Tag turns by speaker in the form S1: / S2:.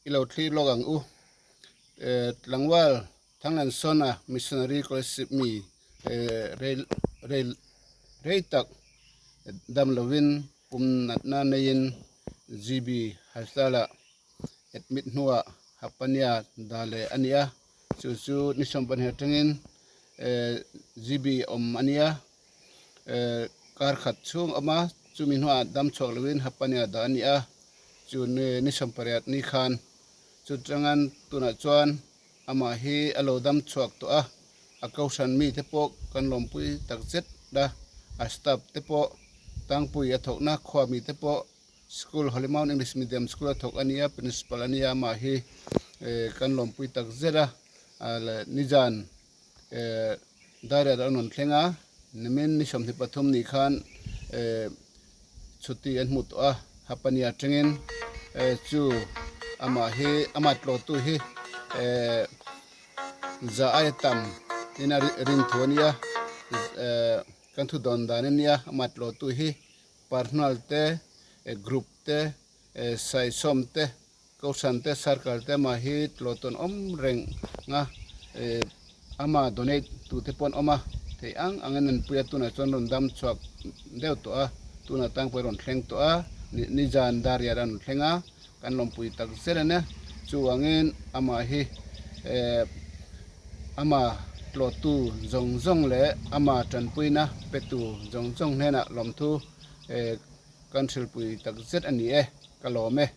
S1: I lo thlir lawk ang u. Tlangval Thanglansawna Missionary Scholarship mi rei rei rei tak dam lovin pum natna neiin GB Hospital-ah admit hnuah Hapania dah leh a ni a, chu chu ni 12 atangin GB awm a nia. Kar khat chhung awm a, chumi hnuah dam chhuak lovin Hapania dah a ni a, chu ni 18 ni khan chu tangan tunah chuan amah hi a lo dam chhuak tawh a, a kohhran mite pawh kan lawmpui tak zet a, a staff te pawh tangpui a thawkna khua mite pawh School Holy Mount English Medium School a thawk a nia, Principal a nia amah hi kan lawmpui tak zet a, nizan Dairat a rawn thleng a, nimin ni 23 ni khan chhuti an hmu tawh a, Hapani atangin chu amah hi amah tlawhtu hi za aia tam ina rin thu a nia, kan thu dawn dan a nia amah tlawhtu hi personal te group te saisawm te Kohhran te circle te mah hi tlawhtawn awm reng a ama donate tu te pawh an awm a theih ang ang in an pui a tunah chuan rawn dam chhuak deuh tawh a tunah tang pawh a rawn thleng tawh a nizan dariat a rawn thleng a kan lawmpui tak zet a nia chuvangin amah hi ama tlawhtu zawng zawng leh ama tanpuina petu zawng zawng hnenah lawmthu kan hrilhpui tak zet a ni e ka lawm e.